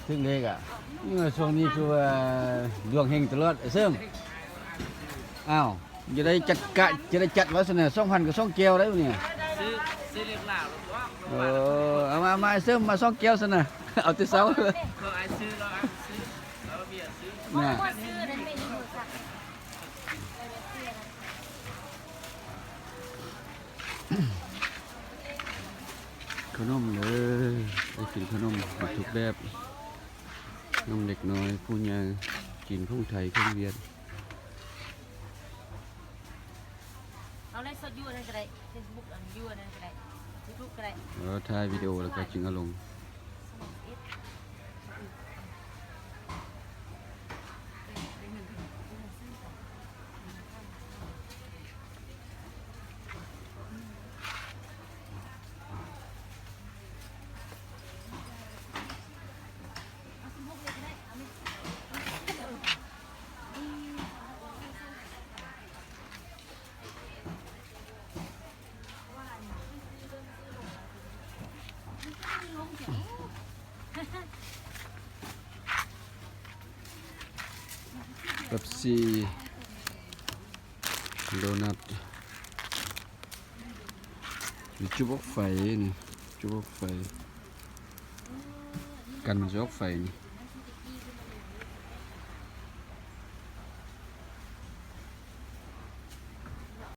ຖືກເລກອະ. ເອີ ຊ່ວງນີ້ຄືວ່າດວງເຮັງຕະຫຼອດ ອ້າຍເສີມ. ອ້າວ ຈະໄດ້ຈັດກະ ຈະໄດ້ຈັດວ່າຊັ້ນນະ ສອງພັນກະສອງແກ້ວໄດ້ນີ້. ຊື້ ຊື້ເລກລາວແລ້ວບໍ່? ເອີ ເອົາມາ ເອົາມາ ອ້າຍເສີມ ມາສອງແກ້ວຊັ້ນນະ ເອົາແຕ່ເຊົ້າ. ເອີ ອ້າຍຊື້ແລ້ວ ອ້າຍຊື້ແລ້ວ ເບຍຊື້ ນະ. ຂະໜົມເດີ ໄດ້ກິນຂະໜົມທຸກແບບ ຂະໜົມເດັກນ້ອຍ ຜູ້ໃຫຍ່ ຈີນ ຂອງໄທ ຂອງຫວຽດ. ເອົາໄລຟ໌ສົດຢູ່ອັນນັ້ນກະໄດ້ ເຟສບຸກ ອັນຢູ່ອັນນັ້ນກະໄດ້ ຢູທູບກະໄດ້. ເອີ ຖ່າຍວິດີໂອແລ້ວກະຈຶ່ງເອົາລົງ. ເປັບຊີ ໂດນັດ ຈຸບອອກໄຟນີ້ ຈຸບອອກໄຟ ກັນມັນຊິອອກໄຟນີ້.